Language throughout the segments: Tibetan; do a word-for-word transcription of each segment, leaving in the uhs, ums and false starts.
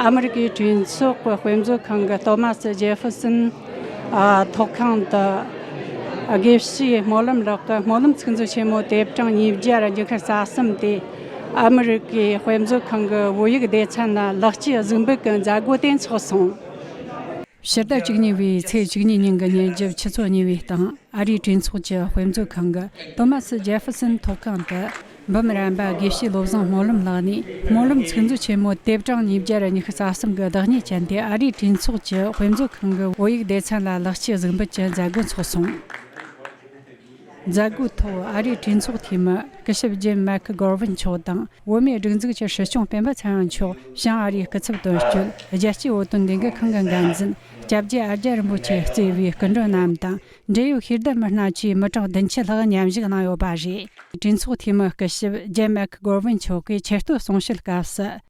ཨ་མི་རི་ཀའི་གྲོས་ཚོགས་ཀྱི་དཔེ་མཛོད་ཁང་གི་ཏོ་མ་སི་ཇེ་ཧྥི་སན་ཨ་ཐོག་ཁང་དུ་དགེ་བཤེས་སྨོན་ལམ་ལགས་ཀྱི་སྨོན་ལམ་ཚིག་མཛོད་ཆེན་མོ་དེབ་གྲངས་ཉིས་བརྒྱ་ར་ཉི་ཤུ་རྩ་གསུམ་དེ་ཨ་མི་རི་ཀའི་དཔེ་མཛོད་ཁང་གི་བོད་ཡིག་སྡེ་ཚན་ལ་ལེགས་སྐྱེས་གཟིགས་འབུལ་གྱི་མཛད་སྒོ་དེ་འཚོགས་སོང་། ཕྱི་ཟླ་བཅུ་གཉིས་པའི་ཚེས་བཅུ་གཉིས་ཉིན་གྱི་ཉིན་རྒྱབ་ཆུ་ཚོད་གཉིས་པའི་སྟེང་ཨ་རིའི་གྲོས་ཚོགས་ཀྱི་དཔེ་མཛོད་ཁང་གི་ཏོ་མ་སི་ཇེ་ཧྥི་སན་ཐོག་ཁང་དུ་འབུམ་རམས་པ་དགེ་བཤེས་བློ་བཟང་སྨོན་ལམ་ལགས་ནས་སྨོན་ལམ་ཚིག་མཛོད་ཆེན་མོ་དེབ་གྲངས་ཉིས་བརྒྱ་ར་ཉི་ཤུ་རྩ་གསུམ་གྱི་བདག་ཉིད་ཅན་དེ་ཨ་རིའི་གྲོས་ཚོགས་ཀྱི་དཔེ་མཛོད་ཁང་གི་བོད་ཡིག་སྡེ་ཚན་ལ་ལེགས་སྐྱེས་གཟིགས་འབུལ་གྱི་མཛད་སྒོ་འཚོགས་སོང་། མཛད་སྒོའི་ཐོག་ཨ་རིའི་གྲོས་ཚོགས་འཐུས་མི་སྐུ་ཞབས་ཇིམ་མེག་གྷོ་ཝིན་མཆོག་དང་བོད་མིའི་སྒྲིག་འཛུགས་ཀྱི་སྲིད་སྐྱོང་སྤེན་པ་ཚེ་རིང་མཆོག་བྱང་ཨ་རིའི་སྐུ་ཚབ་དོན་གཅོད། རྒྱལ་སྤྱིའི་བོད་དོན་ལས་འགུལ་ཁང་གི་འགན་འཛིན། སྐྱབས་རྗེ་ཨ་ལྕེ་རིན་པོ་ཆེ་གཙོས་པའི་སྐུ་མགྲོན་རྣམས་དང་འབྲེལ་ཡོད་ཤེས་ལྡན་མི་སྣ་བཅས་མི་གྲངས་བདུན་ཅུ་ལྷག་མཉམ་ཞུགས་གནང་ཡོད་པ་རེད། གྲོས་ཚོགས་འཐུས་མི་སྐུ་ཞབས་ཇིམ་མེག་གྷོ་ཝིན་མཆོག་གིས་ཆེད་བསྟོད་གསུང་བཤད་སྐབས་སུ།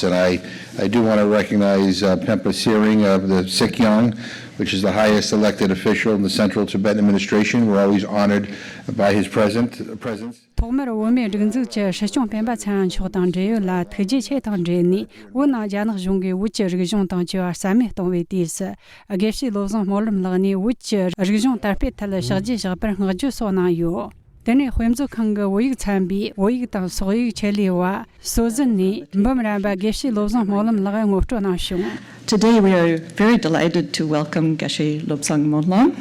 And I, I do want to recognize uh, Pempa Tsering of the Sikyang, which is the highest elected official in the Central Tibetan Administration. We're always honored by his present, presence. ཐོག་མར་བོད་མིའི་སྒྲིག་འཛུགས་ཀྱི་སྲིད་སྐྱོང་སྤེན་པ་ཚེ་རིང་མཆོག་དང་འབྲེལ་ཡོད་ལ་ཐུགས་རྗེ་ཆེ་དང་འབྲེལ་ནས། བོད་ནང་རྒྱ་ནག་གཞུང་གིས་བོད་ཀྱི་རིག་གཞུང་དང་བཅས་པ་རྩ་མེད་གཏོང་བའི་དུས་སུ། དགེ་བཤེས་བློ་བཟང་སྨོན་ལམ་ལགས་ནས་བོད་ཀྱི་རིག་གཞུང་དར་སྤེལ་ཐད་ཕྱག་རྗེས་བཞག་པར་བསྔགས་བརྗོད་སོགས་གནང་ཡོད། དེ་ནས་དཔེ་མཛོད་ཁང་གི་བོད་ཡིག་ཚན་པའི་བོད་ཡིག་དང་སོག་ཡིག་ཆེད་ལས་པ་སོ་ཟན་ནས་འབུམ་རམས་པ་དགེ་བཤེས་བློ་བཟང་སྨོན་ལམ་ལགས་ངོ་སྤྲོད་གནང་བྱུང་། Today we are very delighted to welcome Geshe Lobsang Molom.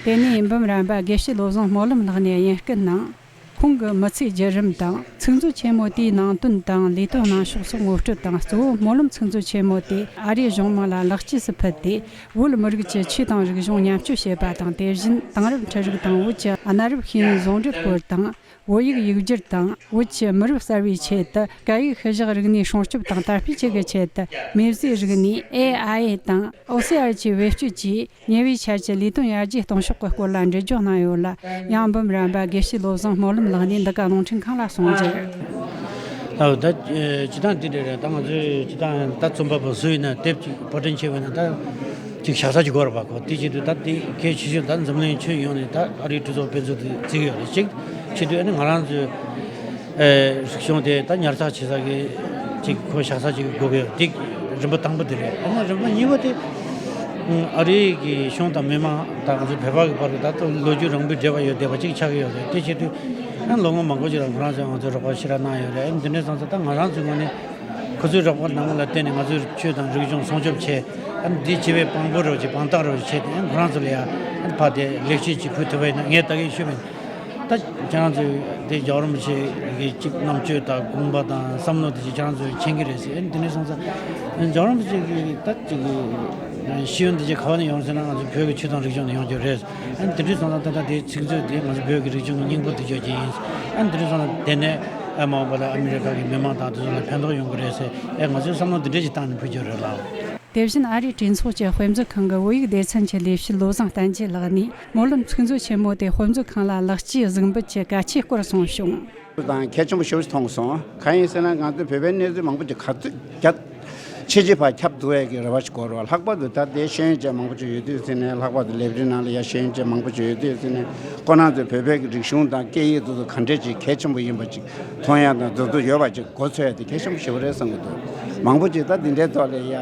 དེ་ནས་འབུམ་རམས་པ་དགེ་བཤེས་བློ་བཟང་སྨོན་ལམ་ལགས་ནས་དབྱིན་སྐད་ནང་། ཁོང་གི་མི་ཚེའི་བརྒྱུད་རིམ་དང་ཚིག་མཛོད་ཆེན་མོ་དེའི་ནང་དོན་དང་ལས་དོན་གནང་ཕྱོགས་སོགས་ངོ་སྤྲོད་དང་། གཙོ་བོ་སྨོན་ལམ་ཚིག་མཛོད་ཆེན་མོ་དེ་ཨ་རིའི་གཞུང་མང་ལ་ལེགས་སྐྱེས་སུ་ཕུལ་ཏེ། བོད་མི་རིགས་ཀྱི་ཆོས་དང་རིག་གཞུང་ཉམས་གཅོད་བྱེད་པ་དང་། དེ་བཞིན་དེང་རབས་འཕྲུལ་རིག་དང་བོད་ཀྱི་གནའ་རབས་ཤེས་ཡོན་ཟུང་འབྲེལ་སྐོར་དང་། བོད་ཡིག་ཡིག་སྒྱུར་དང་བོད་ཀྱི་མི་རབས་གསར་བའི་ཆེད་དུ་སྐད་ཡིག་ཤུལ་བཞག་རིག་གནས་སྲུང་སྐྱོབ་དང་དར་སྤེལ་བཅས་ཀྱི་ཆེད་དུ། མེ་བཟོའི་རིག་གནས་ཨེ་ཨའི་དང་ཨོ་སི་ཨར་གྱི་བེད་སྤྱོད་ཀྱིས་ཉེ་བའི་ཆར་གྱི་ལས་དོན་ཡར་རྒྱས་གཏོང་ཕྱོགས་ཀྱི་སྐོར་ལ་འགྲེལ་བརྗོད་གནང་ཡོད་ལ། ཡང་འབུམ་རམས་པ་དགེ་བཤེས་བློ་བཟང་སྨོན་ལམ་ལགས་ནས་འདི་ག་རླུང་འཕྲིན་ཁང་ལ་གསུངས་རྒྱུར། ལགས། ད་ཨེ་སྤྱིར་བཏང་འདི་འདྲ་རེད། ད་ང་ཚོས་སྤྱིར་བཏང་ད་རྩོམ་པ་པོ་སུ་ཡིན་ན་དེབ་ཅིག་པར་སྐྲུན་བྱེད་པ་ན་ད་ཅིག་བཞག་ས་ཅིག་དགོས་རེད་པ། ཁོ་དེ་བྱེད་དུས་ད་དེ་གལ་ཆེ་ཤོས་ད་འཛམ་གླིང་ཁྱོན་ཡོངས་ནས་ད་ཨ་རིའི་གྲོས་ཚོགས་དཔེ་མཛོད་དེ་བརྩི་གི་ཡོད་རེད། གཅིག་བྱེད་དུས་ཨ་ནི་ང་རང་ཚོའི་ཨེ་རིག་གཞུང་དེ་ད་ཉར་ཚགས་བྱེད་ས་གི་ཅིག་ཁོ་བཞག་ས་ཅིག་དགོས་ཀྱི་ཡོད། དེ་རིམ་པ་དང་པོ་དེ་རེད། ཨ་ནི་རིམ་པ་གཉིས་པ་དེ་ཨ་རིའི་གི་གཞུང་དང་མི་མང་དང་ང་ཚོ་བོད་པ་གི་བར་གྱི་ད་ལྟ་ལོ་རྒྱུས་རིང་པོའི་འབྲེལ་བ་ཡོད་བསྡད་པ་ཅིག་ཆགས་ཀྱི་ཡོད་རེད། དེ་བྱེད་དུས་ཨ་ནི་ལོ་ངོ་མང་པོ་ཅིག་ལ་ཁོ་རང་ཚོས་ང་ཚོའི་རོགས་པ་ཞེ་དྲག་གནང་ཡོད་རེད། ཨ་ནི་དེ་འདྲ་སོང་ཙང་ད་ང་རང་ཚོའི་ངོས་ནས་ཁོ་ཚོའི་རོགས་པ་གནང་བ་ལ་བརྟེན་ནས་ང་ཚོའི་ཆོས་དང་རིག་གཞུང་སྲུང་སྐྱོབ་བྱས། ཨ་ནི་འདི་བྱེད་པའི་དཔང་པོ་རེད་ཅེས་དཔང་རྟགས་རེད་ཅེས་བྱས་ཏེ། ཨ་ནི་ཁོ་རང་ཚོ་ལ་ཡང་ཨ་ནི་ཕར་དེ་ལེགས་བཅོས་ཅིག་ཕུལ་ཐུབ་པ་ཡིན་ན། ངས་ད་གིན་ཞུས་པ་ཡིན། ད་ཁྱེད་རང་ཚོས་དེ་རྒྱལ་བ་རིན་པོ་ཆེ་གི་ཅིག་རྣམ་དཔྱོད་དང་དགོངས་པ་དང་བསམ་བློ་དེ་ཅིག་ཁྱེད་རང་ཚོས་མཁྱེན་གྱི་རེད་ཟེར། ཨ་ནི་དེ་འདྲ་སོང་ཙང་རྒྱལ་བ་རིན་པོ་ཆེ་གི་ད་ཅིག་ཤེས་ཡོན་དེ་ཅིག་ག་བ་ནས་ཡོང་ཟེར་ན། ང་ཚོ་བོད་ཀྱི་ཆོས་དང་རིག་གཞུང་ནས་ཡོང་རྒྱུ་རེད། ཨ་ནི་དེ་འདྲ་སོང་ཙང་ད་ལྟ་དེ་ཚིག་མཛོད་དེ་ང་ཚོ་བོད་ཀྱི་རིག་གཞུང་གི་སྙིང་པོ་དེ་བརྗོད་ཀྱི་ཡིན། ཨ་ནི་དེ་འདྲ་སོང་ཙང་དེ་ནས་ཨ་མ་འོངས་པ་ལ་ཨ་མི་རི་ཀ་གི་མི་མང་དང་དེ་ཚོ་ལ་ཕན་ཐོགས་ཡོང་གི་རེད་ཟེར། ཨེ་ང་ཚོས་བསམ་བློ་འདི་འདྲ་ཞིག་བཏང་ནས་ཕུལ་རྒྱུ་རེད་ལགས། དེ་བཞིན་ཨ་རིའི་གྲོས་ཚོགས་ཀྱི་དཔེ་མཛོད་ཁང་གི་བོད་ཡིག་སྡེ་ཚན་གྱི་ལས་བྱེད་བློ་བཟང་བསྟན་འཛིན་ལགས་ནས་སྨོན་ལམ་ཚིག་མཛོད་ཆེན་མོ་དེ་དཔེ་མཛོད་ཁང་ལ་ལེགས་སྐྱེས་གཟིགས་འབུལ་གྱི་གལ་ཆེའི་སྐོར་གསུངས་བྱུང་། དང་གལ་ཆེན་པོ་ཞེ་པོ་ཞིག་མཐོང་སོང་། གང་ཡིན་ཟེར་ན་ང་ཚོའི་བོད་པའི་གནས་ཚུལ་མང་པོ་ཅིག་ག་ཚོད་རྒྱ་ཆེ་ཆེ་བར་ཁྱབ་འདུག་ཡས་ཀྱི་རེ་བ་ཞིག་དགོས་རེད་བ། ལྷག་པར་དུ་ད་ལྟའི་ཤེས་ཡོན་ཅན་མང་པོ་ཅིག་ཡོད་དུས་ཟེར་ནས། ལྷག་པར་དུ་ལའི་བྷ་རི་ནང་ལ་ཡ་ཤེས་ཡོན་ཅན་མང་པོ་ཅིག་ཡོད་དུས་ཟེར་ནས། ཁོ་རང་ཚོའི་བོད་པའི་གི་རིག་གཞུང་དང་སྐད་ཡིག་དེ་ཚོ་ག་འདྲས་ཅིག་གལ་ཆེན་པོ་ཡིན་པ་ཅིག་མཐོང་ཡ་དང་། དེ་ཚོ་ཡོད་པ་ཅིག་མགོ་འཚོས་ཡ་དེ་གལ་ཆེན་པོ་ཞེ་པོ་རེད་བསམ་གྱི་འདུག་མང་པོ་ཅིག་ད་འདི་འདྲའི་ཐོག་ལ་ཡ་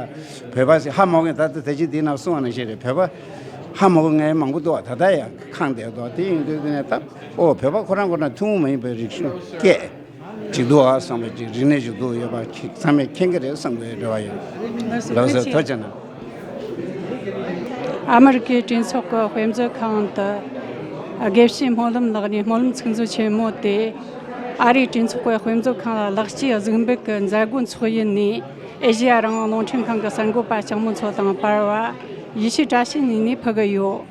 བོད་པ་ཟེར་ཧ་མ་གོ་མཁན། ད་ལྟ་དེ་བཞིན་འདི་ནང་གསུངས་པ་ནང་བཞིན་རེད། བོད་པ་ཧ་མ་གོ་མཁན་མང་པོ་འདུག་བ། ད་ལྟ་ཡང་ཁེངས་བསྡད་འདུག་དེ་ཡིན་དུས་དེ་ནས་ད་ཨོ་བོད་པ་ཁོ་རང་ཁོ་རང་ཐུན་མོང་མ་ཡིན་པའི་རིག་གཞུང་སྐད་ཅིག་འདུག་ཨ་བསམ་པ་ཅིག་རིག་གནས་ཅིག་འདུག་ཡོད་པ་ཁྱེད་ཚང་མས་མཁྱེན་གྱི་རེད་བསམ་པའི་རེ་བ་ཡོད། ལགས་སོ། ཐུགས་རྗེ་གནང་། ཨ་མི་རི་ཀའི་གྲོས་ཚོགས་ཀྱི་དཔེ་མཛོད་ཁང་དུ་དགེ་བཤེས་སྨོན་ལམ་ལགས་ནས་སྨོན་ལམ་ཚིག་མཛོད་ཆེན་མོ་དེ་ཨ་རིའི་གྲོས་ཚོགས་ཀྱི་དཔེ་མཛོད་ཁང་ལ་ལེགས་སྐྱེས་གཟིགས་འབུལ་གྱི་མཛད་སྒོ་འཚོགས་ཡུལ་ནས། ཨེ་ཤེ་ཡ་རང་དབང་རླུང་འཕྲིན་ཁང་གི་གསར་འགོད་པ་ལྕགས་མོ་མཚོ་དང་བར་བ་ཡེ་ཤེས་བཀྲ་ཤིས་གཉིས་ནས་ཕུལ་གི་ཡོད།